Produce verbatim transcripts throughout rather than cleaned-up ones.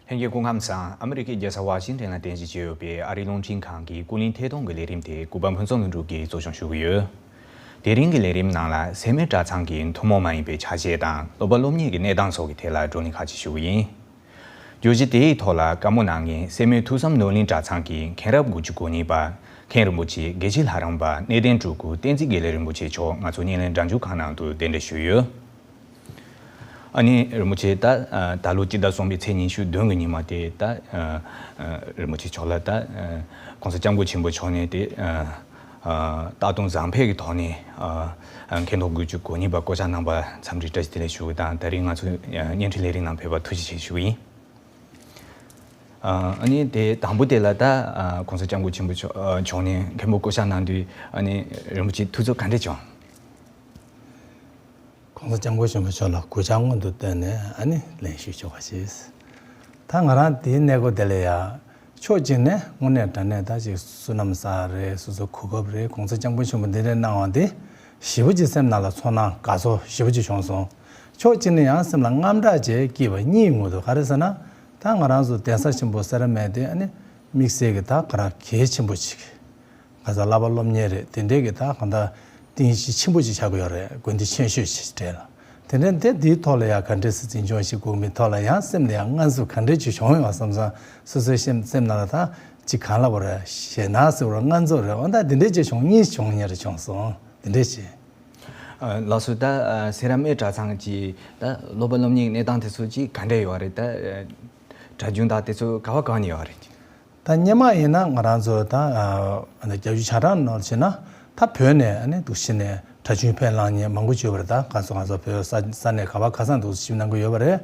ལྷན་རྒྱས་སྐུ་ཁམས་བཟང་། ཨ་མི་རི་ཀའི་རྒྱལ་ས་ཝ་ཤིང་ཏན་ལ་རྟེན་གཞི་བྱས་ཡོད་པའི་ཨ་རིའི་རླུང་འཕྲིན་ཁང་གི་ཀུན་གླེང་ཐད་གཏོང་གི་ལས་རིམ་དེ་གུས་པ་ཕུན་ཚོགས་ལྷུན་གྲུབ་ཀྱིས་གཙོ་སྐྱོང་ཞུ་གི་ཡོད། དེ་རིང་གི་ལས་རིམ་ནང་ལ་སེར་སྨད་གྲྭ་ཚང་གི་ཐུན་མོང་མ་ཡིན་པའི་ཆ་ཤས་དང་སློབ་པ་སློབ་གཉེར་གྱི་གནས་སྟངས་སོགས་ཀྱི་ཐད་ལ་བགྲོ་གླེང་ཁག་ཅིག་ཞུ་གི་ཡིན། བརྗོད་གཞི་དེའི་ཐོག་ལ་བཀའ་མོལ་གནང་མཁན་སེར་སྨད་ཐུགས་བསམ་ནོར་གླིང་གྲྭ་ཚང་གི་མཁན་རབས་དགུ་བཅུ་གོ་གཉིས་པ་མཁན་རིན་པོ་ཆེ་དགེ་བཤེས་ལྷ་རམས་པ་གནས་བརྟན་སྤྲུལ་སྐུ་བསྟན་འཛིན་དགེ་ལེགས་རིན་པོ་ཆེ་མཆོག་ང་ཚོ་བརྙན་ལེན་སྒྲ་འཇུག་ཁང་ནང་དུ་གདན་འདྲེན་ཞུས་ཡོད། ཨ་ནི་རིན་པོ་ཆེ་ད་ད་ལོ་སྤྱི་ཟླ་གསུམ་པའི་ཚེས་ཉི་ཤུ་བདུན་གྱི་ཉི་མ་དེ་ད་རིན་པོ་ཆེ་མཆོག་ལ་ད་༸གོང་ས་༸སྐྱབས་མགོན་ཆེན་པོ་མཆོག་ནས་དེ་ལྟ་སྟངས་བཟང་ཕེབས་ཀྱི་ཐོག་ནས་མཁན་ཐོག་དགུ་བཅུ་གོ་གཉིས་པ་བསྐོ་བཞག་གནང་བར་འཚམས་འདྲི་བཀྲ་ཤིས་བདེ་ལེགས་ཞུ་གི་དང་། ད་རིང་ང་ཚོ་བརྙན་འཕྲིན་ལས་རིམ་ནང་ཕེབས་པར་ཐུགས་རྗེ་ཆེ་ཞུ་གི་ཡིན། ཨ་ནི་དེ་དང་པོ་དེ་ལ་ད་༸གོང་ས་༸སྐྱབས་མགོན་ཆེན་པོ་མཆོག་མཆོག་ནས་མཁན་པོ་བསྐོ་བཞག་གནང་དུས་ཨ་ནི་རིན་པོ་ཆེ་ཐུགས་ཚོར་ག་འདྲས་བྱུང་། ༸གོང་ས་༸སྐྱབས་མགོན་ཆེན་པོ་མཆོག་ལ་གུས་ཕྱག་སྔོན་དུ་བཏོན་ནས་ཨ་ནི་ལན་ཞུ་ཆོག་པ་བྱས། ད་ང་རང་དེའི་གནས་སྐབས་དེ་ལ་ཡ་ཕྱོགས་གཅིག་ནས་དངོས་གནས་དྲང་གནས་ད་ཅིག་བསོད་ནམས་བསགས་རེད། སོ་སོ་གོ་སྐབས་རེད། ༸གོང་ས་༸སྐྱབས་མགོན་ཆེན་པོ་གདན་འདྲེན་གནང་བ་འདི་ཞེ་པོ་ཅིག་སེམས་ནང་ལ་ཚོར་སྣང་དགའ་ཚོར་ཞེ་པོ་ཅིག་བྱུང་སོང་། ཕྱོགས་གཅིག་ནས་ཡང་སེམས་ལ་དངངས་སྐྲག་བཅས་སྐྱེས་པ་གཉིས་ཡོང་གི་འདུག་ག་རེ་ཟེར་ན། ད་ང་རང་ཚོ་གདན་ས་ཆེན་པོ་སེ་ར་སྨད་དེ་ཨ་ནི་དམིགས་བསལ་གྱི་ད་ག་རང་གལ་ཆེན་པོ་ཅིག་ག་ས་བསླབ་པ་སློབ་གཉེར་རེད། དེ་འདྲའི་གི་ད་གང་ལྟར་རྟེན་གཞི་ཆེན་པོ་ཅིག་ཆགས་ཀྱི་ཡོད་རེད། དགོན་སྡེ་ཆེན་ཤོས་ཅིག་གྲས་ལ། དེ་འདྲ་དེ་འདིའི་ཐོག་ལ་ཡང་ག་འདྲས་སེ་འཛིན་སྐྱོང་བྱེད་དགོས་མིན་ཐོག་ལ་ཡང་སེམས་ལ་ཡང་དངངས་འཚབ་ག་འདྲས་ཅིག་བྱུང་ཡོང་བ་བསམ་སོང་། སོ་སོའི་སེམས་སེམས་ནང་ལ་ད་ཅིག་གང་ལབ་དགོས་རེད། ཞེད་སྣང་ཟེར་བ་དངངས་འཚབ་རེད། འོ་ད་དེ་འདྲས་ཅིག་བྱུང་གཉིས་བྱུང་གཉིས་རེ་བྱུང་སོང་། དེ་འདྲས་ཅིག་ལགས་སོ། ད་སེ་ར་སྨད་གྲྭ་ཚང་གི་ད་སློབ་པ་སློབ་གཉེར་གནས་སྟངས་དེ་ཚོ་ཅིག་ག་འདྲས་ཡོད་རེད། ད་གྲྭ་རྒྱུན་དང་དེ་ཚོ་ག་བ་ག་ནས་ཡོད་རེད། ད་སྔོན་མ་ཡིན་ན་ང་རང་ཚོ་ད་ཨ་ནི་རྒྱ་ཆེའི་ཆ་གྲངས་ནང་བྱས་ན་ད་བོད་ནས་ཨ་ནི་འདུག་ཕྱི་ནས་གྲྭ་རྒྱུན་ཕེབས་གནང་མཁན་མང་པོ་ཡོད་པ་རེད། ད་ག་ཚོད་ག་ཚོད་བོད་ས་ས་གནས་ག་བ་ག་ས་འདུག་ཞིབ་གནང་གི་ཡོད་པ་རེད།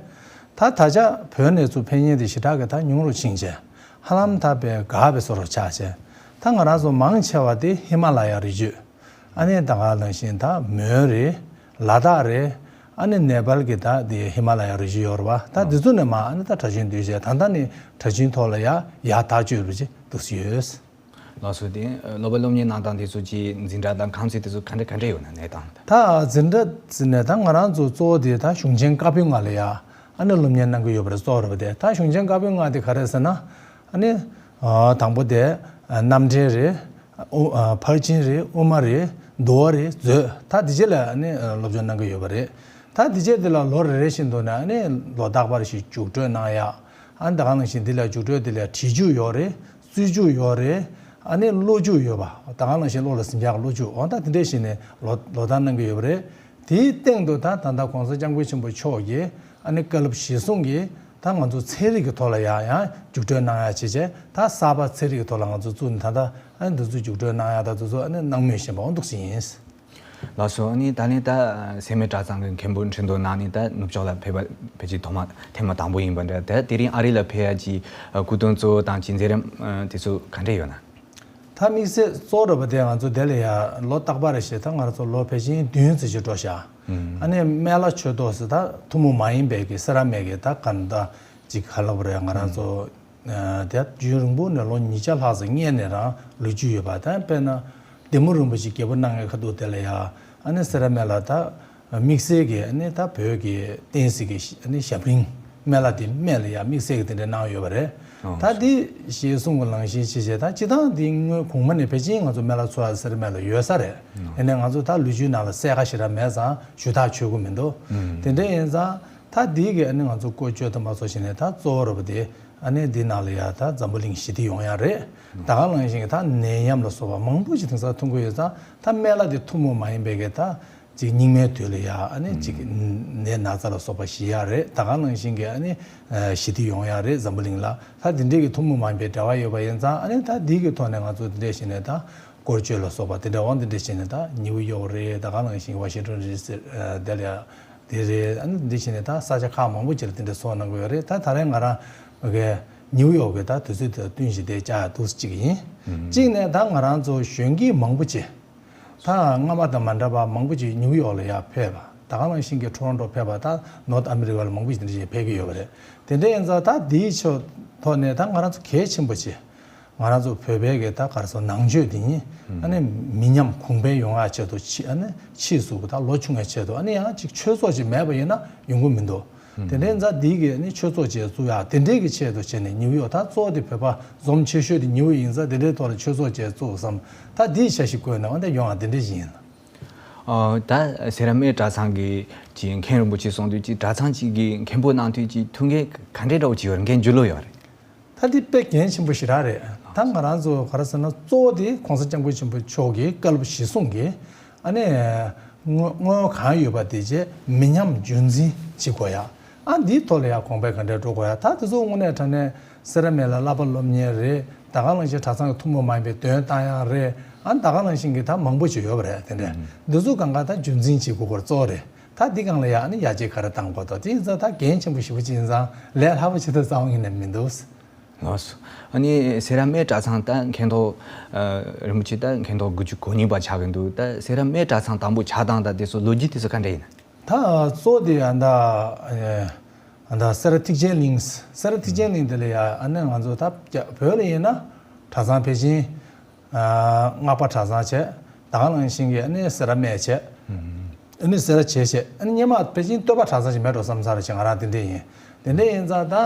ད་ད་ཆ་བོད་ནས་ཚུར་ཕེབས་མཁན་དེ་ཞེ་དྲག་གི་ད་ཉུང་རུ་ཕྱིན་བྱས་ཧ་ལམ་ད་དཔེ་འགག་པའི་བཟོ་འདྲ་ཆགས་བྱས། ད་ང་རང་ཚོ་མང་ཆེ་བ་དེ་ཧི་མ་ལ་ཡ་རི་རྒྱུད། ཨ་ནི་ད་ག་ནང་བཞིན་ད་མོན་རེད། ལ་དྭགས་རེད། ཨ་ནི་ནེ་པཱལ་གྱི་ད་དེ་ཧི་མ་ལ་ཡ་རི་རྒྱུད་ཡོད་རེད་པ། ད་དེ་ཚོ་ནས་མར་ཨ་ནི་ད་གྲྭ་རྒྱུན་བསྡུས་བྱས་ད་ལྟ་ནི་གྲྭ་རྒྱུན་ཐོག་ལ་ཡ་ཡར་ཐག་གཅོད་རེད་ཅེས་འདུག་སེ་ཡོད། ལགས་སོ། དེ་སློབ་པ་སློབ་གཉེར་གནང་སྟངས་དེ་ཚོ་གྱི་འཛིན་གྲྭ་དང་ཁང་ཚན་དེ་ཚོ་ག་འདྲ་ག་འདྲ་ཡོད་ན་གནས་སྟངས་དང་། ད་འཛིན་གྲྭ་ཟེར་ནས་ད་ང་རང་ཚོ་གཙོ་བོ་དེ་ད་གཞུང་ཆེན་བཀའ་པོད་ལྔ་ལ་ཡ་ཨ་ནི་སློབ་གཉེར་གནང་གི་ཡོད་པ་རེད། གཙོ་བོ་རེད་པ། དེ་ད་གཞུང་ཆེན་བཀའ་པོད་ལྔ་དེ་ག་རེ་ཟེར་ན། ཨ་ནི་དང་པོ་དེ་རྣམ་འགྲེལ་རེད། ཨོ། ཨ། ཕར་ཕྱིན་རེད། དབུ་མ་རེད། འདུལ་བ་རེད། མཛོད། ད་འདི་བྱས་ལ་ཨ་ནི་སློབ་སྦྱོང་གནང་གི་ཡོད་པ་རེད། ད་འདི་བྱས་འདི་ལ་ལོ་རེ་རེ་བཞིན་དུ་ནས་ཨ་ནི་ལོ་རྟག་པར་ཞིག་རྒྱུགས་སྤྲོད་གནང་ཡ། ཨ་ནི་ད་ག་ནང་བཞིན་འདི་ལ་རྒྱུགས་སྤྲོད་འདི་ལ་བྲིས་རྒྱུགས་ཡོད་རེད། རྩོད་རྒྱུགས་ཡོད་རེད། ཨ་ནི་ཀློག་རྒྱུགས་ཡོད་པ། ད་ག་ནང་བཞིན་བློ་ལ་ཟིན་ཡག་ཀློག་རྒྱུགས། འོ་ད་འདི་འདྲས་ཞིག་ནས་ལོ་ལོ་ལྟར་གནང་གི་ཡོད་པ་རེད། དེའི་སྟེང་དུ་ད་ད་ལྟ་༸གོང་ས་༸སྐྱབས་མགོན་ཆེན་པོ་མཆོག་གིས་ཨ་ནི་བཀའ་སློབ་གཞིར་བཟུང་གིས་ད་ང་ཚོ་ཚན་རིག་གི་ཐོག་ལ་ཡང་ཡང་རྒྱུགས་སྤྲོད་གནང་ཡ་བྱས་བྱས། ད་གསར་པ་ཚན་རིག་གི་ཐོག་ལ་ང་ཚོ་བཙུགས་ནས་ད་ལྟ་ཨ་ནི་འདི་ཚོ་རྒྱུགས་སྤྲོད་གནང་ཡ་ད་དེ་ཚོ་ཨ་ནི་གནང་མུས་བཞིན་པ་འོ་འདུག་སེ་ཡིན། ལགས་སོ། ཨ་ནི་ད་ལན་ད་སེར་སྨད་གྲྭ་ཚང་གི་མཁན་པོ་ཁྲི་འདོན་གནང་ནས་ད་ནུབ་ཕྱོགས་ལ་ཕེབས་པ་ཕལ་ཆེར་ཐོག་མ་ཐེངས་མ་དང་པོ་ཡིན་པ་འདྲ། ད་དེ་རིང་ཨ་རི་ལ་ཕེབས་ཡ་གི་སྐུ་དོན་གཙོ་བོ་དང་གི་མཛད་རིམ་དེ་ཚོ་ག་འདྲ་ཡོད་ན། ད་དམིགས་བསལ་གཙོ་བོ་རེད་པ། དེ་ང་ཚོ་དེ་ལ་ཡ་ལོ་རྟག་པར་རེ་བཞིན་ད་ང་ཚོ་ལོ་ཕལ་ཆེར་བདུན་ཙམ་ཞིག་འགྲོ་ཤག་ཨ་ནི་སྨན་བླ་ཆོས་ཐོག་ཟེར་ད་ཐུན་མོང་མ་ཡིན་པའི་གི་སེ་ར་སྨད་ཀྱི་ད་ག་འདྲ་ཅིག་ག་ལབ་རེད། ང་རང་ཚོ་དེ་རྒྱུན་རིང་པོ་ནས་ལོ་ཉིས་བརྒྱ་ལྷག་ཙམ་སྔོན་ནས་རང་ལོ་རྒྱུས་ཡོད་པ། ད་དཔེར་ན་བདེ་མོ་རིན་པོ་ཆེ་རྒྱལ་པོ་གནང་མཁན་ཁ་ཐུག་དེ་ལ་ཡ་ཨ་ནི་སེ་ར་སྨད་ལ་ད་དམིགས་བསལ་གྱི་ཨ་ནི་ད་བོད་ཀྱི་བསྟན་སྲིད་ཀྱི་ཨ་ནི་ཞབས་རིམ་སྨན་བླ་དེ་སྨད་ལ་ཡ་དམིགས་བསལ་གྱི་དེ་འདྲ་གནང་ཡོད་པ་རེད། ཨོ། ད་དེ་ཞེས་གསུང་གི་ལང་ཤིང་ཆེ་ཆེ་ད་སྤྱི་བཏང་དེ་སྔོན་གོང་མ་ནས་ཕལ་ཆེར་ང་ཚོ་སྨན་བླ་ཚོ་ཨ་སེ་ར་སྨད་ལ་ཡོད་ས་རེད། ཨོ། ཡིན་ནའི་ང་ཚོ་ད་ལོ་རྒྱུས་ནང་ལ་གསལ་ཁ་ཞེ་དྲག་མེད་ཙང་ཞུ་ཐག་ཆོད་གི་མི་འདུག་དེ་འདྲ་ཡིན་ཙང་ད་དེ་གི་ཨ་ནི་ང་ཚོ་བཀོལ་སྤྱོད་དུ་མ་སོང་ཞིག་ནས་ད་གཙོ་བོ་རེད་པ། དེ་ཨ་ནི་འདི་ནང་ལ་ཡ་ད་འཛམ་བུ་གླིང་ཞི་བདེ་ཡོང་ཡ་རེད། ད་ག་ནང་བཞིན་གྱི་ད་ནད་ཡམས་ལ་སོགས་པ་མང་པོ་ཞིག་དེང་སང་ཐོན་གི་ཡོད་ཙང་ད་སྨན་བླ་དེ་ཐུན་མོང་མ་ཡིན་པའི་གི་ད་ཅིག་སྙིགས་མའི་དུས་ལ་ཡ་ཨ་ནི་ཅིག་ནད་ན་ཚ་ལ་སོགས་པ་ཞི་ཡ་རེད། ད་ག་ནང་བཞིན་གྱི་ཨ་ནི་ཞི་བདེ་ཡོང་ཡ་རེད་འཛམ་བུ་གླིང་ལ། ད་དེ་འདྲའི་གི་ཐུན་མོང་མ་ཡིན་པའི་འབྲེལ་བ་ཡོད་པ་ཡིན་ཙང་ཨ་ནི་ད་དེའི་གི་ཐོག་ནས་ང་ཚོ་དེ་འདྲ་ཞིག་ནས་ད་བཀོལ་སྤྱོད་ལ་སོགས་པ་དེ་འདྲ་འོང་། དེ་འདྲ་བྱས་ནས་ད་ནིའུ་ཡོག་རེད། ད་ག་ནང་བཞིན་ཝ་ཤིང་ཊོན་རེད་ཟེར་དེ་ལ་ཡ་དེ་རེད། ཨ་ནི་འདི་བྱས་ནས་ད་ས་ཆ་ཁག་མང་པོ་ཅིག་ལ་དེ་འདྲ་ཚོགས་གནང་གི་ཡོད་རེད། ད་ད་རེས་ང་རང་གི་ནིའུ་ཡོག་གི་ད་དུས་ཚོད་དང་བསྟུན་བྱས་དེ་བཅར་འདུག་གཅིག་ཡིན། གཅིག་ནས་ད་ང་རང་ཚོ་གཞོན་སྐྱེས་མང་པོ་ཅིག་ད་སྔ་མ་དང་མ་འདྲ་བ་མང་པོ་ཅིག་ནིའུ་ཡོག་ལ་ཡར་ཕེབས་པ། ད་ག་ནང་བཞིན་གྱི་ཊོ་རོན་ཊོ་ཕེབས་པ། ད་ནོར་ཐ་ཨ་མི་རི་ཀ་ལ་མང་པོ་ཞིག་དེ་འདྲ་ཞིག་ཕེབས་ཀྱི་ཡོད་པ་རེད། དེ་འདྲ་ཡིན་ཙང་ད་འདིའི་ཕྱོགས་ཐོག་ནས་ད་ང་རང་ཚོ་གལ་ཆེན་པོ་ཆེ། ང་རང་ཚོ་བོད་པའི་གི་ད་ག་རེ་ཟེར་ནང་ཆོས་འདི་ཉིད་ཨ་ནི་མི་ཉམས་གོང་འཕེལ་ཡོང་ཡ་ཆེད་དུ་ཕྱི་ཨ་ནི་ཕྱིས་སུ་ད་ལོ་ཆུང་བའི་ཆེད་དུ་ཨ་ནི་ཡང་ཅིག་ཆོས་ཚོགས་ཅིག་མེད་པ་ཡིན་ན་ཡོང་གི་མི་འདུག་དེ་འདྲའི་ཙང་འདི་གི་ནི་ཆོས་ཚོགས་བཅས་བཙུགས་ཡག་དེ་འདྲའི་གི་ཆེད་དུ་བྱས་ནས་ཉི་འོད་ད་གཙོ་བོ་དེ་བོད་པ་འཛོམས་ཆེ་ཤོས་དེ་ཉི་འོད་ཡིན་ཙང་དེ་འདྲའི་ཐོག་ལ་ཆོས་ཚོགས་བཅས་བཙུགས་བསམ། ད་འདིའི་ཆ་ཞིག་བཀོད་ནའང་དེ་ཡོང་བ་དེ་འདྲ་ཞིག་ཡིན། ཨོ། ད་སེ་ར་སྨད་གྲྭ་ཚང་གི་ཅིག་མཁན་རིན་པོ་ཆེ་གསུང་དུས་ཅིག་གྲྭ་ཚང་གཅིག་གི་མཁན་པོ་གནང་དུས་ཅིག་ཐུགས་འགན་ག་འདྲའི་འདྲ་བོ་ཅིག་ཡོད་རེད། འགན་ལྗིད་ལོས་ཡོད་རེད། ད་འདི་དཔེ་གལ་ཆེན་པོ་ཞེ་དྲག་རེད། ད་ང་རང་ཚོ་ག་རེ་ཟེར་ན་གཙོ་བོ་དེ་༸གོང་ས་༸སྐྱབས་མགོན་ཆེན་པོ་མཆོག་གི་བཀའ་སློབ་གཞིར་བཟུང་གི་ཨ་ནི་དངོས་དངོས་གང་ཡོད་པ་དེ་བྱས་མི་ཉམས་རྒྱུན་འཛིན་བྱེད་དགོས་ཡ། ཨ་འདིའི་ཐོག་ལ་ཡ་གོང་འཕེལ་ག་འདྲ་འགྲོ་དགོས་ཡ། ད་དེ་ཚོ་དངོས་གནས་དྲང་གནས་སེ་ར་སྨད་ལ་བསླབ་པ་སློབ་གཉེར་རེད། ད་ག་ནང་བཞིན་གྲྭ་ཚང་གི་ཐུན་མོང་མ་ཡིན་པའི་འདོན་བཏང་ཡག་རེད། ཨ་ད་ག་ནང་བཞིན་གྱི་ད་མང་པོ་ཅིག་ཡོད་པ་རེད། དེ་འདྲ་འདི་ཚོ་གང་ག་ད་རྒྱུན་འཛིན་བྱེད་དགོས་སྐོར་གཙོ་བོ་རེད། ད་འདི་སྒང་ལ་ཡ་ཨ་ནི་ཡར་རྒྱས་ག་རེ་བཏང་དགོས་དང་དེ་ཡིན་ཙང་ད་གལ་ཆེན་པོ་ཞེ་པོ་ཅིག་ཡིན་ཙང་ལས་སླ་པོ་ཅིག་ད་རྩ་བ་ཉིད་ནས་མི་འདུག་ལགས་སོ། ཨ་ནི་སེ་ར་སྨད་གྲྭ་ཚང་ད་མཁན་ཐོག་ཨ་རིན་པོ་ཆེ་ད་མཁན་ཐོག་དགུ་བཅུ་གོ་གཉིས་པ་ཆགས་ཀྱི་འདུག་ད་སེ་ར་སྨད་གྲྭ་ཚང་དང་པོ་ཆགས་སྟངས་ད་དེ་ཚོ་ལོ་རྒྱུས་དེ་ཚོ་ག་འདྲ་ཡིན། ད་གཙོ་དེ་ཨ་ད་ཨ་ད་སེ་ར་ཐེག་ཆེན་གླིང་། སེ་ར་ཐེག་ཆེན་གླིང་དེ་ལ་ཡ་ཨ་ནི་ང་ཚོ་ད་བོད་ལ་ཡིན་ན་གྲྭ་ཚང་ཕལ་ཆེར་ཨ་སྔགས་པ་གྲྭ་ཚང་བྱས། ད་ག་ནང་བཞིན་གྱི་ཨ་ནི་སེ་ར་སྨད་བྱས། ཨ་ནི་སེ་ར་བྱེས་བྱས། ཨ་ནི་སྔོན་མ་ཕལ་ཆེར་སྟོད་པ་གྲྭ་ཚང་ཞིག་མེད་འགྲོ་བསམ་ས་རེད་ཅེས་ང་རང་དེ་འདྲས་ཡིན། དེ་འདྲས་ཡིན་ཙང་ད་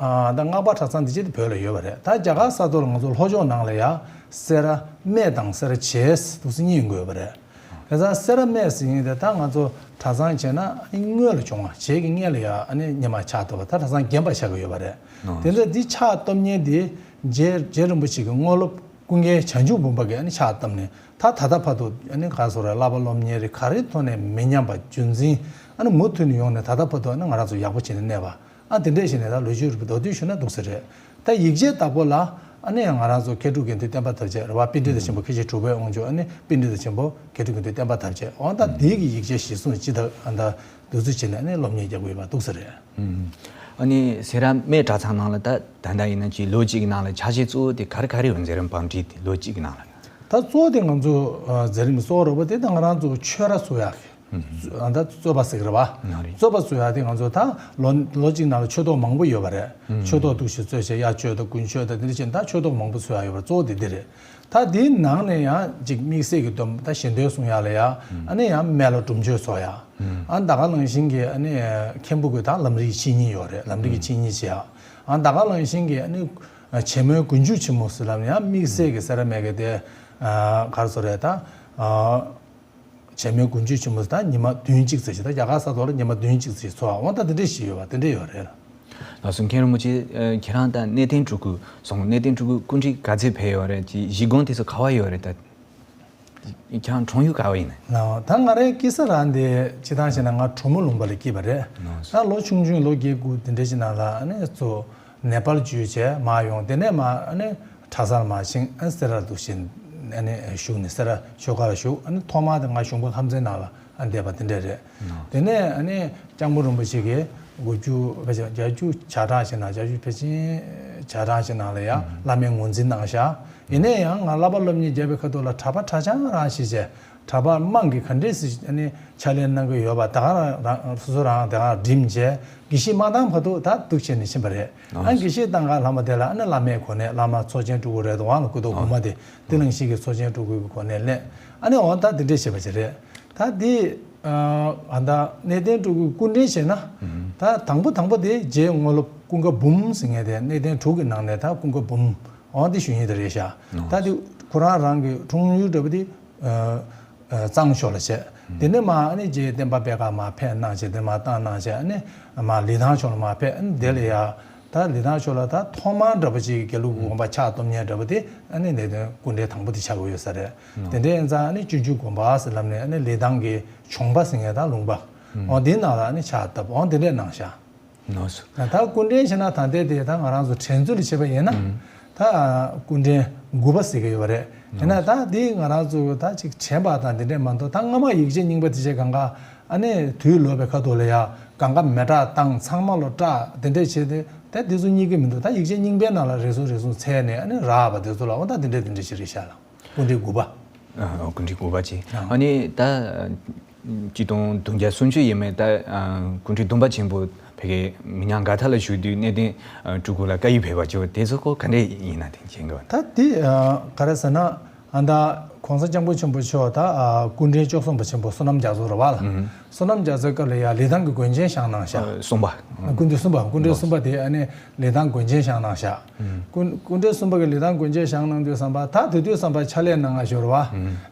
ཨ་ད་སྔགས་པ་གྲྭ་ཚང་འདི་ཅིག་དེ་བོད་ལ་ཡོད་པ་རེད། ད་རྒྱ་གར་ས་ཐོག་ལ་ང་ཚོ་ལྷོ་ཕྱོགས་ནང་ལ་ཡ་སེ་ར་སྨད་དང་སེ་ར་བྱེས་འདུག་སེ་གཉིས་ཡོང་གི་ཡོད་པ་རེད། དེ་ཙང་སེ་ར་སྨད་ཟེར་མཁན་དེ་ད་ང་ཚོ་གྲྭ་ཚང་བྱས་ན་ཨ་ནི་སྔོན་ལ་བྱུང་བ། བྱེས་ཀྱི་སྔོན་ལ་ཡ་ཨ་ནི་སྔོན་མ་ཕྱག་བཏབ་པ་ད་གྲྭ་ཚང་རྒན་པ་ཆགས་ཀྱི་ཡོད་པ་རེད། དེ་འདྲ་འདི་ཕྱག་བཏབ་མཁན་དེ་རྗེ་རྗེ་རིན་པོ་ཆེ་གི་དངོས་སློབ་ཀུན་མཁྱེན་བྱང་ཆུབ་འབུམ་པ་གིས་ཨ་ནི་ཕྱག་བཏབ་ནས་ད་ད་ལྟ་བར་དུ་ཨ་ནི་ག་རེ་ཟེར་རེད། བསླབ་པ་སློབ་གཉེར་རེད། ག་རེའི་ཐོག་ནས་མི་ཉམས་པ་རྒྱུན་འཛིན་ཨ་ནི་མུ་མཐུད་ནས་ཡོང་ནས་ད་ལྟ་བར་དུ་ཨ་ནི་ང་རང་ཚོ་ཡག་པོ་བྱས་ནས་གནས་པ། ཨ་དེ་འདྲས་བྱས་ནས་ད་ལོ་རྒྱུས་རིག་པ་མདོར་བསྡུས་ཞུས་ན་འདུག་ས་རེད། ད་ཡིག་ཆའི་བདག་པོ་ལ་ཨ་ནི་ང་རང་ཚོ་མཁས་གྲུབ་དགེ་འདུན་བསྟན་པ་དར་རྒྱས་རེད་བ། པཎྜི་ཏ་ཆེན་པོ་མཁན་ཆེན་གྲུབ་པའི་དབང་ཕྱུག་ཨ་ནི་པཎྜི་ཏ་ཆེན་པོ་མཁས་གྲུབ་དགེ་འདུན་བསྟན་པ་དར་རྒྱས། འོ་ད་དེའི་གི་ཡིག་ཆ་གཞིར་བཟུང་ཅི་ད་ཨ་ད་འདུག་སེ་བྱས་ནས་ཨ་ནི་སློབ་གཉེར་རྒྱག་གི་ཡོད་པ་འདུག་ས་རེད། ཨ་ནི་སེ་ར་སྨད་གྲྭ་ཚང་ནང་ལ་ད་ད་ལྟ་ཡིན་ན་ཅིག་ལོ་གཅིག་གི་ནང་ལ་ཕྱག་བཞེས་གཙོ་བོ་དེ་ག་རེ་ག་རེ་ཡོད། མཛད་རིམ་བང་སྒྲིག་དེ་ལོ་གཅིག་གི་ནང་ལ། ད་གཙོ་བོ་དེ་ང་ཚོ་ཨ་མཛད་རིམ་གཙོ་བོ་རོགས་པ་དེ་ད་ང་རང་ཚོ་ཆོས་ར་གསོ་ཡག་གི་ཨ་ད་རྩོད་པ་ཟེར་གི་རེད་བ། ནང་རེད། རྩོད་པ་རྩོད་ཡག་དེ་ང་ཚོ་ད་ལོ་ལོ་གཅིག་ནང་ལ་ཆོས་ཐོག་མང་པོ་ཡོད་པ་རེད། ཆོས་ཐོག་འདུག་སེ་རྩོད་བྱས་དབྱར་ཆོས་དང་དགུན་ཆོས་དང་དེ་འདྲ་བྱས་ད་ཆོས་ཐོག་མང་པོ་རྩོད་ཡག་ཡོད་པ་གཙོ་བོ་དེ་འདི་རེད། ད་དེའི་ནང་ནས་ཡང་ཅིག་དམིགས་བསལ་གྱི་སྡོམ་ད་ཞལ་འདོན་གསུང་ཡག་ལ་ཡ་ཨ་ནི་ཡང་སྨད་ལ་སྒྲུབ་མཆོད་ཚོགས་ཡག་ཨ་ད་ག་ནང་བཞིན་གྱི་ཨ་ནི་མཁན་པོ་གི་ད་ལམ་རིམ་ཆེན་གཉིས་ཡོད་རེད། ལམ་རིམ་གྱི་ཆེན་གཉིས་བྱེད་ཡག་ཨ་ད་ག་ནང་བཞིན་གྱི་ཨ་ནི་ཆེན་མོའི་དགུན་ཆོས་ཆེན་མོ་ཟེར་ལབ་ནས་ཡང་དམིགས་བསལ་གྱི་སེ་ར་སྨད་ཀྱི་དེ་ག་རེ་ཟེར་རེད་ད། ཆེན་མོའི་དགུན་ཆོས་ཆེན་མོ་ཟེར་ད་ཉི་མ་བདུན་གཅིག་ཙམ་ཞིག་ད་རྒྱ་གར་ས་ཐོག་ལ་ཉི་མ་བདུན་གཅིག་ཙམ་ཞིག་ཚོགས་འོང་ད་དེ་འདྲས་ཞིག་ཡོད་པ་དེ་འདྲས་ཡོད་རེད། ལགས་སོ། མཁན་རིན་པོ་ཆེ་ཁྱེད་རང་ད་གནས་བརྟན་སྤྲུལ་སྐུ་སོང་། གནས་བརྟན་སྤྲུལ་སྐུ་སྐུ་ཕྲེང་ག་ཚོད་ཕེབས་ཡོད་རེད། ཅིག་གཞིས་ཁོངས་དེ་ཚོ་ག་བ་ཡོད་རེད་ད། ཁྱེད་རང་འཁྲུངས་ཡུལ་ག་བ་ཡིན་ནམ། ལགས་ད་ང་རའི་སྐྱེས་ས་རང་དེ་སྤྱིར་བཏང་བྱས་ན་ང་གྲོ་མོ་ལུང་པ་ལ་སྐྱེས་པ་རེད། ལགས་སོ། ད་ལོ་ཆུང་ཆུང་ལོ་བརྒྱད་དགུ་དེ་འདྲ་ཞིག་ནང་ལ་ཨ་ནི་གཙོ་ནེ་པཱལ་བརྒྱུད་བྱས་མར་ཡོང་། དེ་ནས་མར་ཨ་ནི་གྲྭ་སར་མར་ཕྱིན། ཨ་ནི་སེ་རར་འདུག་བཞིན་ཨ་ནི་བཞུགས་ནས་སེ་ར་ཆོས་སྒར་བཞུགས། ཨ་ནི་ཐོག་མར་དེ་ང་གཞུང་པ་ཁམས་ཚན་ནང་ལ་ཨ་བསྡད་པ་དེ་འདྲ་རེད། ལགས། དེ་ནས་ཨ་ནི་སྐྱབས་མགོན་རིན་པོ་ཆེ་གིས་དགུ་བཅུ་ཕལ་ཆེར་བརྒྱད་ཅུ་གྱ་གྲངས་ཤིག་ནང་བརྒྱད་ཅུ་ཕལ་ཆེར་གྱ་གྲངས་ཤིག་ནང་ལ་ཡང་བླ་མའི་ངོས་འཛིན་གནང་ཤག་ཡིན་ནའི་ཡང་ང་བསླབ་པ་སློབ་གཉེར་བརྒྱབ་པའི་ཁ་ཐུག་ལ་གྲྭ་པ་གྲྭ་རྐྱང་རང་ཞིག་བྱས། གྲྭ་པ་དམངས་ཀྱིས་ག་འདྲས་སེ་ཨ་ནི་ཕྱག་ལས་གནང་གི་ཡོད་པ་ད་ག་རང་རང་སོ་སོ་རང་དེ་ག་རང་འགྲིམ་བྱས་དགེ་བཤེས་མ་བཏང་བར་དུ་ད་འདུག་བྱས་ནས་ཕྱིན་པ་རེད། ཨ་ནི་དགེ་བཤེས་བཏང་ག་ལྷག་མ་དེ་ལ་ཨ་ནི་བླ་མའི་གོ་གནས། བླ་མ་ཚོགས་ཆེན་སྤྲུལ་སྐུ་རེད་དོ། དབང་ལ་སྐུ་ཐོག་དགུ་མ་དེ་ཏི་ལིང་ཤེད་ཀྱི་ཚོགས་ཆེན་སྤྲུལ་སྐུའི་གོ་གནས་ལེན། ཨ་ནི་འོ་ད་དེ་འདྲས་བྱས་པ་ཞིག་རེད། ད་འདི་ཨ་ད་གནས་བརྟན་སྤྲུལ་སྐུའི་སྐུ་ཕྲེང་བྱས་ན་ད་དང་པོ་དང་པོ་དེ་རྗེ་དངོས་སློབ་ཀུན་དགའ་འབུམ་ཟེར་མཁན་དེ་གནས་བརྟན་དྲུག་གི་ནང་ནས་ད་ཀུན་དགའ་འབུམ་འོ་དེ་ཞུ་མཁན་དེ་རེད་ཤག་ད་དེ་ཁོ་རང་རང་གི་འཁྲུངས་ཡུལ་འདྲ་པོ་དེ་ཨ་ཨ་གཙང་ཕྱོགས་ལ་བྱས། དེ་ནས་མར་ཨ་ནི་རྗེ་བསྟན་པ་པད་དཀར་མར་ཕེབས་གནང་བྱས། དེ་མར་བཏང་གནང་བྱས། ཨ་ནི་མར་ལི་ཐང་ཕྱོགས་ལ་མར་ཕེབས། ཨ་ནི་དེ་ལ་ཡ་ད་ལི་ཐང་ཕྱོགས་ལ་ད་ཐོག་མར་འདྲ་པོ་ཅིག་དགེ་ལུགས་ཀྱི་དགོན་པ་ཕྱག་སྟོབས་ཉེ་འདྲ་པོ་དེ་ཨ་ནི་གནས་བརྟན་སྐུ་ཕྲེང་དང་པོ་དེ་ཆགས་ཀྱི་ཡོད་ས་རེད། དེ་འདྲའི་ཡིན་ཙང་ཨ་ནི་སྤྱོད་འཇུག་དགོན་པ་ཟེར་ལབ་ནས་ཨ་ནི་ལི་ཐང་གི་གྱོང་པ་ཟེར་མཁན་ད་ལུང་པ་འོ་དེའི་ནང་ལ་ཨ་ནི་ཕྱག་བཏབ། འོ་དེ་འདྲས་གནང་ཤག་ལགས་སོ། ད་སྐུ་ཕྲེང་བྱས་ན་ད་ལྟའི་དེ་ད་ང་རང་ཚོ་དྲན་ཚུལ་ལ་བྱས་པ་ཡིན་ན། ད་སྐུ་ཕྲེང་དགུ་པ་ཟེར་གྱི་ཡོད་པ་རེད། ཡིན་ན་ད་འདི་ང་རང་ཚོ་ད་ཅིག་དྲན་པ་དང་འདི་འདྲས་མ་གཏོགས་ད་སྔ་མ་ཡིག་ཆ་རྙིང་པ་དེ་བྱས་གང་ག་ཨ་ནི་དུས་ལོག་པའི་ཁ་ཐུག་ལ་ཡ་གང་ག་མེ་སྲེག་བཏང་། ཚང་མ་ལོ་སྐྲག་དེ་འདྲས་བྱས་ཏེ་ད་འདི་ཚོ་རྙེད་ཀྱི་མི་འདུག་ད་ཡིག་ཆ་རྙིང་པའི་ནང་ལ་རེ་ཟུང་རེ་ཟུང་འཚོལ་ནས་ཨ་ནི་རག་པ་དེ་ཚོ་ལ་འོ་ད་འདི་འདྲས་འདི་འདྲས་ཞིག་རེད་ཤག་ལགས། སྐུ་ཕྲེང་དགུ་པ། ཨ། སྐུ་ཕྲེང་དགུ་པ་ཅིག་ཨ་ནི་ད་ཆིག་སྟོང་བདུན་བརྒྱ་སུམ་ཅུ་ཡས་མས་ད་ཨ་སྐུ་ཕྲེང་བདུན་པ་ཆེན་པོ་ཕ་གི་མི་ཉག་མགར་ཐང་ལ་བཞུགས་དུས་གནས་བརྟན་ཨ་སྤྲུལ་སྐུ་ལ་བཀའ་ཡིག་ཕེབས་པ་ཅིག་དེ་ཚོ་ཁོ་ག་འདྲས་ཡིན་ན་དེ་མཁྱེན་གི་བ། ད་དེ་ཨ་ག་རེ་ཟེར་ན། ཨ་ད་༸གོང་ས་༸སྐྱབས་མགོན་ཆེན་པོ་མཆོག་ད་ཨ་སྐུ་ཕྲེང་བཅུ་གསུམ་པ་ཆེན་པོ་བསོད་ནམས་རྒྱ་མཚོ་རེད་བ་ལ། ཨུ། བསོད་ནམས་རྒྱ་མཚོའི་སྐབས་ལ་ཡ་ལི་ཐང་གི་དགོན་ཆེན་བཞེངས་གནང་ཤག་ཨ་གསུམ་པ། སྐུ་ཕྲེང་གསུམ་པ། སྐུ་ཕྲེང་གསུམ་པ་དེ་ཨ་ནི་ལི་ཐང་དགོན་ཆེན་བཞེངས་གནང་ཤག་སྐུ་སྐུ་ཕྲེང་གསུམ་པ་གི་ལི་ཐང་དགོན་ཆེན་བཞེངས་གནང་དུས་ཙམ་པ་ད་དེ་དུས་ཙམ་པ་ཕྱག་ལས་གནང་ང་ཞོར་བ།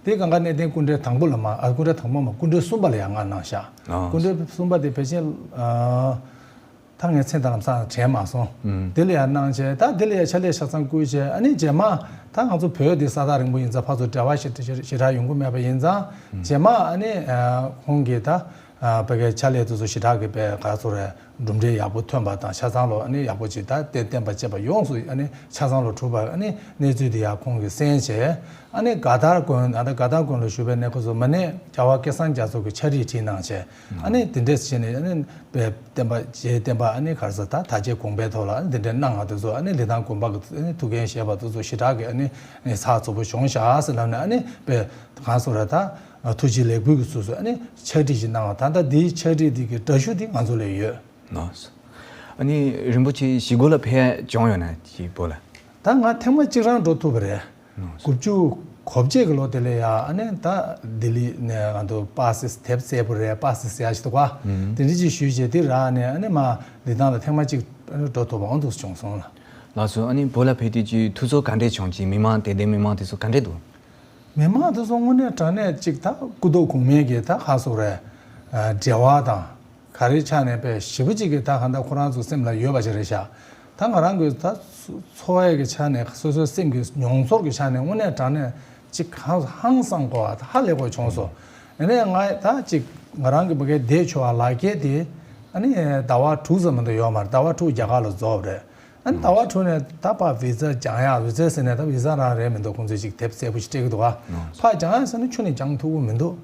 དེ་གང་ག་གནས་བརྟན་སྐུ་ཕྲེང་དང་པོ་ལ་མ་ཨ་སྐུ་ཕྲེང་དང་པོ་མ་སྐུ་ཕྲེང་གསུམ་པ་ལ་ཡ་མངགས་གནང་ཤག་ཨ་སྐུ་ཕྲེང་གསུམ་པ་དེ་ཕལ་ཆེར་ཨ། ད་ངས་མཚན་དང་ལམ་སང་དྲན་མ་སོང་། ཨུམ། དེ་ལ་ཡང་གནང་བྱས་ད་དེ་ལ་ཡང་ཕྱག་ལས་ཆ་ཚང་བསྐུལ་བྱས་ཨ་ནི་རྗེས་མ་ད་ང་ཚོ་བོད་འདི་ས་ཐག་རིང་པོ་ཡིན་ཙང་ཕར་ཚུར་འབྲེལ་བ་ཞེ་དྲག་ཞེ་དྲག་ཡོང་གི་མེད་པ་ཡིན་ཙང་། ཨུམ། རྗེས་མ་ཨ་ནི་ཨ་ཁོང་གིས་ད་ཨ་བོད་སྐད་ཕྱག་ལས་དེ་ཚོ་ཞེ་དྲག་གི་པའི་ག་ཚོད་རེད་གྲུབ་འབྲས་ཡག་པོ་ཐོན་པ་དང་ཆ་ཚང་ལོ་ཨ་ནི་ཡག་པོ་ཅིག་ད་བསྟན་བསྟན་པ་བཅས་པ་ཡོངས་སུ་ཨ་ནི་ཆ་ཚང་ལོ་གྲུབ་པ་ཨ་ནི་གནས་ཚུལ་དེ་ཡང་ཁོང་གིས་གསན་བྱས། ཨ་ནི་དགའ་ལྡན་དགོན་ད་ལྟ་དགའ་ལྡན་དགོན་ལ་བཞུགས་པའི་གནས་སྐབས་སུ་མ་ཎི་རྒྱལ་བ་སྐལ་བཟང་རྒྱ་མཚོ་གི་ཕྱག་བྲིས་བྲིས་གནང་བྱས། ཨ་ནི་དེ་འདྲས་བྱས་ནས་ཨ་ནི་པའི་བསྟན་པ་རྗེ་བསྟན་པ་ཨ་ནི་ག་རེ་ཟེར་ད་དར་རྒྱས་གོང་འཕེལ་ཐོག་ལ་ཨ་ནི་དེ་འདྲས་གནང་བ་དེ་ཚོ་ཨ་ནི་ལི་ཐང་དགོན་པ་གི་ཨ་ནི་ཐུགས་འགན་བཞེས་པ་དེ་ཚོ་ཞེ་དྲག་གི་ཨ་ནི་ཨ་ནི་ཚགས་ཚུད་པོ་བྱུང་བཞག་ཟེར་ལབ་ནས་ཨ་ནི་པའི་གང་ཟེར་ར་ད་ཐུགས་རྗེ་ལེགས་འབུལ་གྱི་ཚུལ་དུ་ཨ་ནི་ཕྱག་བྲིས་ཤིག་གནང་བ་ད་ལྟ་འདིའི་ཕྱག་བྲིས་འདི་གི་འདྲ་བཤུས་འདི་ང་ཚོ་ལ་ཡོད། ལགས་སོ། ཨ་ནི་རིན་པོ་ཆེ་གཞིས་སྒོ་ལ་ཕེབས་ཡ་བྱུང་ཡོད་ན་ཅིག་བོད་ལ། ད་ང་ཐེངས་མ་གཅིག་རང་འགྲོ་ཐུབ་པ་རེད། ལགས་སོ། དགུ་བཅུ་གོ་གཅིག་གི་ལོ་དེ་ལ་ཡ་ཨ་ནི་ད་ལྡི་ལི་ནས་ང་ཚོ་པ་སེ་དེབ་སེར་པོ་རེད་པ་སེ་ཟེར་ཡ་ཞིག་འདུག་ག་ཨུམ། དེ་འདྲ་ཅིག་ཞུས་བྱས་དེ་རག་ནས་ཨ་ནི་མ་ལི་ཐང་ལ་ཐེངས་མ་གཅིག་ཨ་ནི་འགྲོ་ཐུབ་པ་འོང་འདུག་བྱུང་སོང་ལ། ལགས་སོ། ཨ་ནི་བོད་ལ་ཕེབས་དུས་ཀྱི་འཐུས་ཚོགས་ག་འདྲས་བྱུང་ཅིག་མི་མང་དད་ལྡན་མི་མང་དེ་ཚོ་ག་འདྲས་འདུག་མི་མང་དེ་ཚོ་དངོས་གནས་དྲང་གནས་ཅིག་ད་སྐུ་མདོག་གོང་མའི་གི་ད་ག་ཟེར་རེད། འབྲེལ་བ་དང་ག་རེ་ཆ་ནས་པའི་ཞེ་པོ་ཅིག་གི་ད་གང་ལྟར་ཁོ་རང་ཚོ་སེམས་ལ་ཡོད་པ་ཅིག་རེད་ཤག་ད་ང་རང་གི་ད་འཚོ་བའི་གི་ཆ་ནས་སོ་སོའི་སེམས་ཀྱི་མྱོང་ཚོར་གྱི་ཆ་ནས་དངོས་གནས་དྲང་གནས་ཅིག་ཧང་ཧང་སང་གོ་བ་ད་ཧ་ལས་པོ་བྱུང་སོང་། ཡིན་ནའི་ང་ད་ཅིག་ང་རང་གི་ཕ་གིར་བསྡད་ཆོག་པ་ལག་འཁྱེར་དེ་ཨ་ནི་ཟླ་བ་དྲུག་ཙམ་མ་གཏོགས་ཡོད་མ་རེད། ཟླ་བ་དྲུག་རྒྱ་གར་ལ་རྫོགས་པ་རེད། ཨ་ནི་ཟླ་བ་དྲུག་ནས་ད་ཕར་བི་ཛ་སྦྱང་ཡག་བི་ཛ་ཟེར་ནས་ད་བི་ཛ་རང་རེད་མི་འདུག་ཁོང་ཚོས་ཅིག་དེབ་སེར་པོ་ཞིག་སྤྲད་ཀྱི་འདུག་ག་ཕར་སྦྱང་ཡག་ཟེར་ན་ཁྱོན་ནས་སྦྱང་ཐུབ་ཀྱི་མི་འདུག་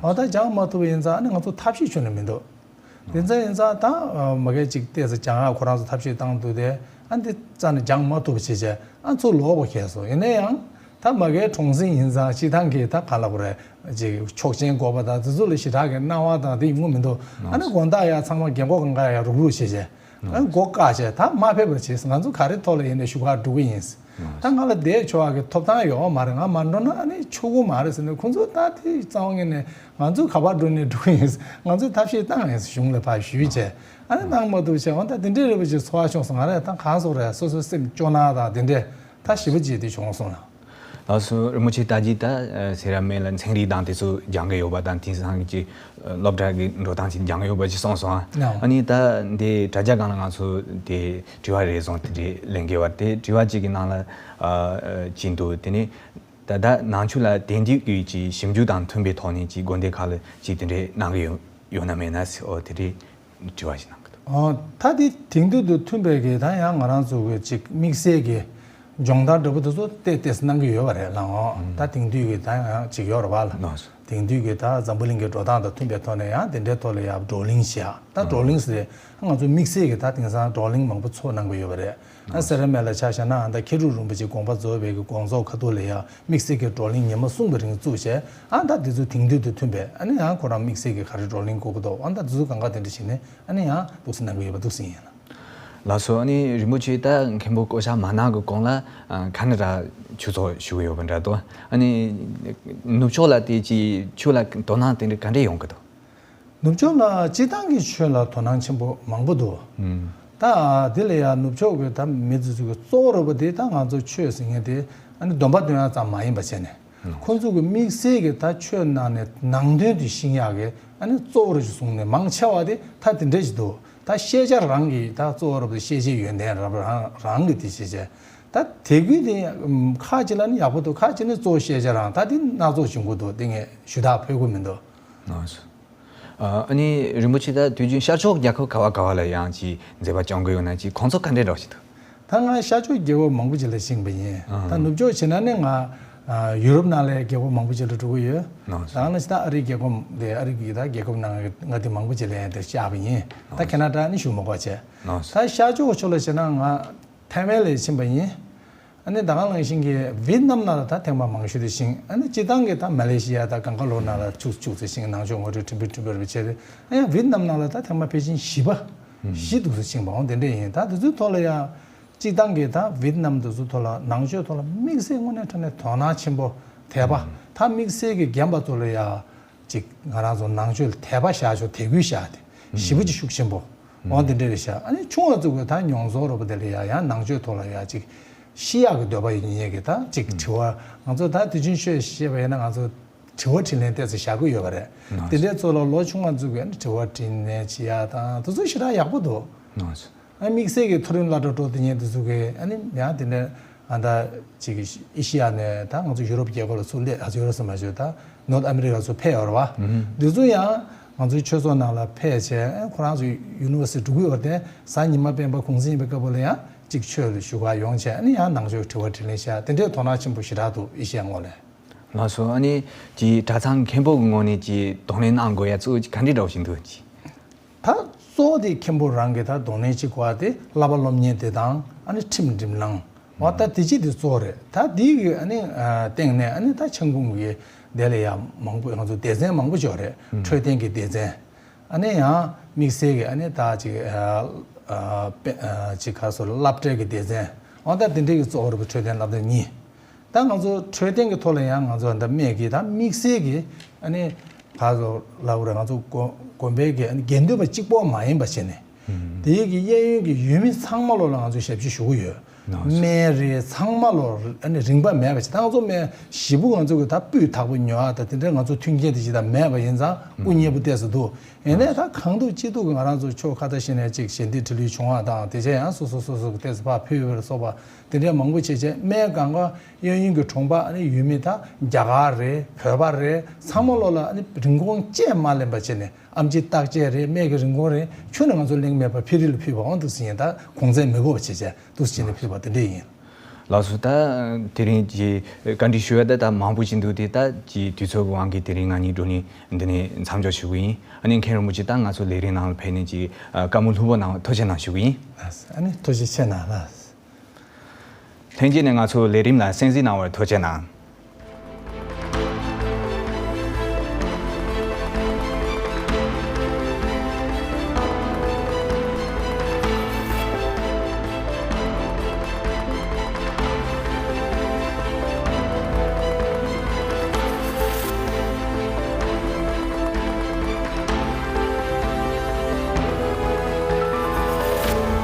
འོ་ད་སྦྱང་མ་ཐུབ་པ་ཡིན་ཙང་ཨ་ནི་ང་ཚོ་ཐབས་ཤེས་ཁྱོན་ནས་མི་འདུག་དེ་ཚོ་ཡིན་ཙང་ད་མ་གི་ཅིག་ཏོག་ཙམ་སྦྱང་ཡག་ཁོ་རང་ཚོ་ཐབས་ཤེས་བཏང་འདུག་དེ་ཨ་འདི་རྩ་ནས་སྦྱང་མ་ཐུབ་པ་བྱས་བྱས་ཨ་ཚུར་ལོག་དགོས་ཁེལ་སོང་། ཡིན་ན་ཡང་ད་མ་གིའི་གྲོང་གསེབ་ཡིན་ཙང་སྤྱིར་བཏང་གི་ད་ག་ལབ་དགོས་རེད། ཅིག་ཆོག་མཆན་དགོས་པ་དང་དེ་ཚོ་ལ་ཞེ་དྲག་གི་སྣང་བ་དང་དེ་ཡོང་གི་མི་འདུག་ཨ་ནི་དགོང་དག་ཡ་ཚང་མ་རྒན་གོག་གང་ག་ཡ་རུག་རུག་བྱས་བྱས། ཨ་མགོ་བཀག་བྱས་ད་མ་ཕེབས་པར་བྱས། ང་ཚོ་ག་རེ་ཐོག་ལ་ཡིན་ནའི་བཞུགས་སྒར་འགྲོ་གི་ཡིན། ད་ང་ལ་བསྡད་ཆོག་པ་གི་ཐོབ་ཐང་ཡོད་མ་རེད། ང་མ་འགྲོ་ན་ཨ་ནི་ཆོག་གི་མ་རེད་ཟེར་ནས་ཁོང་ཚོ་ད་དེ་རྩ་བ་ཉིད་ནས་ང་ཚོ་ག་པར་འགྲོ་ནའི་འགྲོ་གི་ཡིན། ང་ཚོས་ཐབས་ཤེས་བཏང་ཡིན། གཞུང་ལ་ཕར་ཞུས་བྱས་ཨ་ནི་གནང་མ་ཐུབ་བྱས། འོ་ད་དེ་འདྲའི་རེད་པ་ཅིག་ཚོར་བ་བྱུང་སོང་། ང་རང་ད་གང་ཟེར་རེད། སོ་སོའི་སེམས་སྐྱོ་སྣང་དང་དེ་འདྲས་ད་ཞེ་པོ་ཅིག་དེ་བྱུང་སོང་ལ། ལགས་སོ། རིན་པོ་ཆེ་ད་ཅི་ད་ཨ་སེ་ར་སྨད་ལ་ཚན་རིག་དང་དེ་ཚོ་སྦྱང་གི་ཡོད་པ་དང་དེང་སང་གི་ཅིག་ཨ་སློབ་གྲྭ་གི་འགྲོ་སྟངས་ཅིག་སྦྱང་གི་ཡོད་པ་ཅིག་གསུངས་སོང་ཨ། ཨ་ནི་ད་འདི་དྲ་རྒྱ་སྒང་ལ་ང་ཚོ་དེ་དྲི་བ་རེ་ཟུང་དེ་འདྲས་ལེན་གི་ཡོད་པ་དེ་དྲི་བ་གཅིག་གི་ནང་ལ་ཨ་ཨ་ཅིག་འདུག་དེ་ནི་ད་ད་ནང་ཆོས་ལ་དེང་དུས་ཀྱི་ཅིག་ཞིབ་འཇུག་དང་མཐུན་པའི་ཐོག་ནས་ཅིག་དགོན་སྡེ་ཁག་ལ་ཅིག་དེ་འདྲས་གནང་གི་ཡོད་ཡོད་ན་མེད་ན་ཟེར། འོ་དེ་འདྲས་དྲི་བ་ཞིག་གནང་གི་འདུག་ཨོ། ད་དེ་དེང་དུས་དང་མཐུན་པའི་གི་ད་ཡང་ང་རང་ཚོ་གི་ཅིག་དམིགས་བསལ་གི་སྦྱོང་བརྡར་འདྲ་པོ་དེ་ཚོ་ཏོག་ཙམ་གནང་གི་ཡོད་པ་རེད་ལགས། འོ། ད་དེང་དུས་ཀྱི་ད་ཡང་ཅིག་ཡོད་རེད་པ་ལགས། ལགས་སོ། དེང་དུས་ཀྱི་ད་འཛམ་བུ་གླིང་གི་འགྲོ་སྟངས་དང་མཐུན་པའི་ཐོག་ནས་ཡང་དེ་འདྲའི་ཐོག་ལ་ཡང་བགྲོ་གླེང་བྱེད་ཡག་ད་བགྲོ་གླེང་ཟེར་ང་ཚོ་དམིགས་བསལ་གྱི་ད་དེང་སང་བགྲོ་གླེང་མང་པོ་ཚོགས་གནང་གི་ཡོད་པ་རེད། ཨ་སེ་ར་སྨད་ལ་ཆ་བཞག་ན་ཨ་ད་མཁས་གྲུབ་རིན་པོ་ཆེ་དགོངས་པ་རྫོགས་པའི་གི་དགོངས་རྫོགས་ཁ་ཐུག་ལ་ཡང་དམིགས་བསལ་གྱི་བགྲོ་གླེང་ཉི་མ་གསུམ་གྱི་རིང་བཙུགས་བྱས་ཨ་ད་དེ་ཚོ་དེང་དུས་དང་མཐུན་པའི་ཨ་ནི་ཡང་ཁོ་རང་དམིགས་བསལ་གྱི་ག་རེ་བགྲོ་གླེང་དགོས་ཀྱི་འདུག་ཨ་ད་དེ་ཚོ་གང་ག་དེ་འདྲ་བྱས་ནས་ཨ་ནི་ཡང་འདུག་སེ་གནང་གི་ཡོད་པ་འདུག་སེ་ཡིན་ལགས། ལགས་སོ། ཨ་ནི་རིན་པོ་ཆེ་ད་མཁན་པོ་བསྐོ་བཞག་མ་གནང་གི་གོང་ལ་ཨ་ཁ་ན་ཌ་ཆོས་ཚོགས་ཞུགས་ཡོད་པ་འདྲ་འདུག་ཨ་ནི་ནུབ་ཕྱོགས་ལ་དེ་ཅི་ཆོས་ལ་དོ་སྣང་དེ་འདྲ་ག་འདྲས་ཡོང་གི་འདུག་ནུབ་ཕྱོགས་ལ་སྤྱིར་བཏང་གི་ཆོས་ལ་དོ་སྣང་ཆེན་པོ་མང་པོ་འདུག་ཨུམ། ད་དེ་ལ་ཡང་ནུབ་ཕྱོགས་ཀྱི་ད་མི་ཚོ་ཚོ་གི་གཙོ་བོ་རེད་པ་དེ་ད་ང་ཚོ་ཆོས་ཟེར་མཁན་དེ་ཨ་ནི་སྡོམ་པ་འདོན་ཡག་ཙམ་མ་ཡིན་པ་བྱས་ནས། ཨུམ། ཁོང་ཚོ་གི་དམིགས་བསལ་གྱི་ད་ཆོས་ནང་ནས་ནང་དོན་དེ་ཤེས་ཡག་གི་ཨ་ནི་གཙོ་བོ་རེད་ཅེས་གསུངས་ནས་མང་ཆེ་བ་དེ་ད་དེ་འདྲ་ཞིག་འདུག་ད་ཤེས་བྱ་རང་གི་ད་གཙོ་བོ་རེད་པ་དེ་ཤེས་བྱའི་ཡོན་ཏན་རང་རང་རང་གི་དེ་ཤེས་བྱ། ད་དེ་གུས་དེ་ཁ་ཅིག་ལ་ནི་ཡག་པོ་འདུག་ཁ་ཅིག་ནི་གཙོ་བོ་ཤེས་བྱ་རང་ད་དེ་སྣ་ཚོགས་བྱུང་གི་འདུག་དེ་ངས་ཞུ་དག་ཕོད་ཀྱི་མི་འདུག་ལགས་སོ། ཨ་ནི་རིན་པོ་ཆེ་ད་དུས་རྒྱུན་ཤར་ཕྱོགས་རྒྱལ་ཁབ་ག་བ་ག་བ་ལ་ཡང་ཅིག་མཛད་པ་སྐྱོང་གི་ཡོད་ན་ཅིག་གོང་ཚོ་ག་འདྲས་འདྲ་ཞིག་འདུག་ད་ང་ཤར་ཕྱོགས་རྒྱལ་ཁབ་མང་པོ་ཅིག་ལ་ཕྱིན་པ་ཡིན། ཨ། ད་ནུབ་ཕྱོགས་བྱས་ན་ནི་ང་ཨ་ཡུ་རོབ་ནང་ལ་རྒྱལ་ཁབ་མང་པོ་ཅིག་ལ་འགྲོ་གི་ཡོད། ལགས་སོ། ད་ང་ལ་ད་ཨ་རིའི་རྒྱལ་ཁབ་དེ་ཨ་རི་གི་ད་རྒྱལ་ཁབ་ནང་ང་དེ་མང་པོ་ཅིག་ལ་ཡང་དེ་བཅར་བ་ཡིན། ད་ཁེ་ན་ཌ་ནི་ཞུ་མ་དགོས་བྱས། ལགས་སོ། ད་ཤར་ཕྱོགས་ཕྱོགས་ལ་བྱས་ན་ང་ཐའེ་ཝན་ལ་ཕྱིན་པ་ཡིན། ཨ་ནི་ད་ག་ནང་བཞིན་གྱི་ཝེ་ཏི་ནམ་ནང་ལ་ད་ཐེངས་མ་མང་ཤོས་དེ་ཕྱིན། ཨ་ནི་སྤྱིར་བཏང་གི་ད་མ་ལེ་ཤི་ཡ་ད་གང་ག་ལོ་ནང་ལ་ཆུ་ཆུ་ཚོད་ཕྱིན། ནང་ཆོས་ངོ་སྤྲོད་ཁྲིམས་དཔོན་ཁྲིམས་དཔོན་རེ་བྱས་ཏེ། ཨ་ཡང་ཝེ་ཏི་ནམ་ནང་ལ་ད་ཐེངས་མ་ཕལ་ཆེར་བཞི་པ་བཞི་འདུག་སེ་ཕྱིན་པའང་དེ་འདྲ་ཡིན། ད་དེ་ཚོའི་ཐོག་ལ་ཡང་སྤྱིར་བཏང་གི་ད་ཝེ་ཏི་ནམ་དེ་ཚོའི་ཐོག་ལ་ནང་ཆོས་ཐོག་ལ་དམིགས་བསལ་དངོས་གནས་དྲང་གནས་དོ་སྣང་ཆེན་པོ་ དད་པ། ད་དམིགས་བསལ་གྱི་རྒན་པ་ཚོ་ལ་ཡ་ཅིག་ང་རང་ཚོ་ནང་ཆོས་ལ་དད་པ་བཞག་ཆོག་དད་གུས་བཞག་དེ་ཞེ་པོ་ཅིག་ཤུགས་ཆེན་པོ་འོང་། དེ་འདྲ་རེད་ཤག་ཨ་ནི་ཆུང་བ་ཚོ་གི་ད་མྱོང་ཚོར་རོ་པ་དེ་ལ་ཡ་ཡང་ནང་ཆོས་ཐོག་ལ་ཡ་ཅིག་ཤེས་ཡག་གི་འདོད་པ་ཡོད་མཁན་གྱི་ད་ཅིག་དྲི་བ། ང་ཚོ་ད་དུས་ཆེན་ཆོས་བཤད་པ་ཡིན་ན་ང་ཚོ་དྲི་བ་དྲིས་ལན་ཏོག་ཙམ་བཞག་གི་ཡོད་པ་རེད། དེ་འདྲའི་ཚོ་ལ་ལོ་ཆུང་བ་ཚོ་གི་ཨ་ནི་དྲི་བ་དྲིས་ལན་བྱེད་ཡག་དང་དེ་ཚོ་ཞེ་དྲག་ཡག་པོ་འདུག་ཨ་དམིགས་བསལ་གྱི་མཐོ་རིམ་སློབ་གྲྭ་འགྲོ་དེ་ཉིན་དེ་ཚོ་གི་ཨ་ནི་ཡང་དེ་ནས་ཨ་ད་ཅིག་ཨེ་ཤི་ཡ་ནས་ད་ང་ཚོ་ཡུ་རོབ་རྒྱལ་ཁབ་ལ་ཚུར་སླེབས། ཨ་ཚོ་ཡུ་རོབ་ཟེར་མ་བྱོས་ད་ནོར་ཨ་མི་རི་ཀ་ཚུར་ཕེབས་ཡོད་རེད་བ། དེ་ཚོ་ཡང་ང་ཚོའི་ཆོས་ཚོགས་ནང་ལ་ཕེབས་བྱས་ཨ་ཁོ་རང་ཚོ་ཡུ་ནི་ཝར་སི་ཊི་འགྲོ་གི་ཡོད་རེད་དེ། གཟའ་ཉི་མ་སྤེན་པ་གུང་སེང་ཡིན་པའི་སྐབས་ལ་ཡང་ཅིག་ཆོས་ལ་ཞུ་ག་ཡོང་བྱས་ཨ་ནི་ཡང་ནང་ཆོས་དྲི་བ་དྲིས་ལན་བྱས་དེ་འདྲའི་དོ་སྣང་ཆེན་པོ་ཞེ་དྲག་འདུག་ཨེ་ཤི་ཡ་ངོས་ནས། ལགས་སོ། ཨ་ནི་ཀྱི་གྲྭ་ཚང་མཁན་པོ་གི་ངོས་ནས་ཀྱི་གདོང་ལེན་གནང་དགོས་ཡ་གཙོ་བོ་ག་འདྲ་འདྲ་བ་ཞིག་འདུག་ཅི། ད་གཙོ་བོ་དེ་མཁན་པོ་རང་གི་ད་གདོང་ལེན་བྱེད་དགོས་པ་དེ་བསླབ་པ་སློབ་གཉེར་དེ་དང་ཨ་ནི་ཁྲིམས་སྒྲིག་ལམ་འོ་ད་དེ་གཅིག་དེ་གཙོ་བོ་རེད། ད་དེའི་གི་ཨ་ནི་སྟེང་ནས་ཨ་ནི་ད་མཆན་ཁུང་གི་དེ་ལ་ཡ་མང་པོ་ང་ཚོ་སྡེ་ཚན་མང་པོ་ཅིག་ཡོད་རེད། འཕྲོད་བསྟེན་གྱི་སྡེ་ཚན། ཨ་ནི་ཡང་དམིགས་བསལ་གྱི་ཨ་ནི་ད་ཅིག་ཅིག་ག་སོ་སློབ་གྲྭའི་གི་སྡེ་ཚན། འོ་ད་དེ་འདྲའི་གི་གཙོ་བོ་རེད་པ། འཕྲོད་བསྟེན་སློབ་ཚན་གཉིས། ད་ང་ཚོ་འཕྲོད་བསྟེན་གྱི་ཐོག་ལ་ཡང་ང་ཚོ་ད་སྨན་གྱི་ད་དམིགས་བསལ་གྱི་ཨ་ནི་ག་ཚོད་ལབ་དགོས་རེད། ང་ཚོ་དགོན་དགོན་པའི་གི་ཨ་ནི་དགེ་འདུན་པ་གཅིག་པོ་མ་ཡིན་པ་བྱས་ནས། དེའི་གི་གཡས་གཡོན་གྱི་ཡུལ་མི་ཚང་མ་ལོ་ལ་ང་ཚོ་ཞབས་ཕྱི་ཞུ་གི་ཡོད། སྨན་རེད་ཚང་མ་ལོ་ཨ་ནི་རིན་པ་མེད་པ་བྱས། ད་ང་ཚོ་སྨན་ཞེ་པོ་ང་ཚོ་གི་ད་སྤུས་དག་པོ་ཉོ་ཡག་ད་དེ་འདྲའི་ང་ཚོ་མཐུན་རྐྱེན་དེ་ཅིག་ད་མེད་པ་ཡིན་ཙང་སྐུ་ཉེ་པོ་ཏོག་ཙམ་འདུག་ཡིན་ནའི་ད་གང་ཐུབ་ཅི་ཐུབ་ཀྱི་ང་རང་ཚོ་ཕྱོགས་ཁ་ད་ཤེས་ནས་ཅིག་ཞལ་འདེབས་ཁྲི་ལོའི་བྱུང་བ་དང་དེ་བྱས་ཡང་སོ་སོ་སོ་སོ་གི་ཏོག་ཙམ་ཕར་ཕུལ་བར་སོགས་པ་དེ་འདྲའི་མང་པོ་བྱས་བྱས་སྨན་གང་ག་གཡས་གཡོན་གྱི་གྲོང་པ་ཨ་ནི་ཡུལ་མི་ད་རྒྱ་གར་རེད་བོད་པ་རེད་ཚང་མ་ལོ་ལ་ཨ་ནི་རིན་གོང་བཅས་མ་ལེན་པ་བྱས་ནས་ཨེམ་ཆི་བརྟག་དཔྱད་རེད་སྨན་གྱི་རིན་གོང་རེད་ཁྱོན་ནས་ང་ཚོ་གླེང་མེད་པར་ཕི་རི་ལ་ཕུལ་བ་འོང་འདུག་ཟིན་ཡིན། ད་གོང་ཚད་མི་དགོས་པ་བྱས་བྱས་འདུག་ཟིན་ནས་ཕུལ་བ་དེ་འདྲ་ཡིན། ལགས་སོ། ད་དེ་རིང་གི་བཀའ་འདྲི་ཞུ་ཡ་ད་ད་མང་པོ་ཞིག་འདུག་དེ་ད་ཀྱི་དུས་ཚོད་ཀྱི་དབང་གིས་དེ་རིང་ང་གཉིས་འགྲོ་ནས་འདི་ནས་མཚམས་འཇོག་ཞུ་གི་ཡིན། ཨ་ནི་མཁན་རིན་པོ་ཆེ་ད་ང་ཚོ་ལས་རིམ་ནང་ལ་ཕེབས་ནས་ཀྱི་བཀའ་མོལ་ལྷུག་པོ་གནང་ཐུགས་རྗེ་གནང་ཞུ་གི་ཡིན། ལགས་སོ། ཨ་ནི་ཐུགས་རྗེ་ཆེ་གནང་ལགས། ལྷན་རྒྱས་ནས་ང་ཚོ་ལས་རིམ་ལ་གསན་གཟིགས་གནང་བར་ཐུགས་རྗེ་གནང་།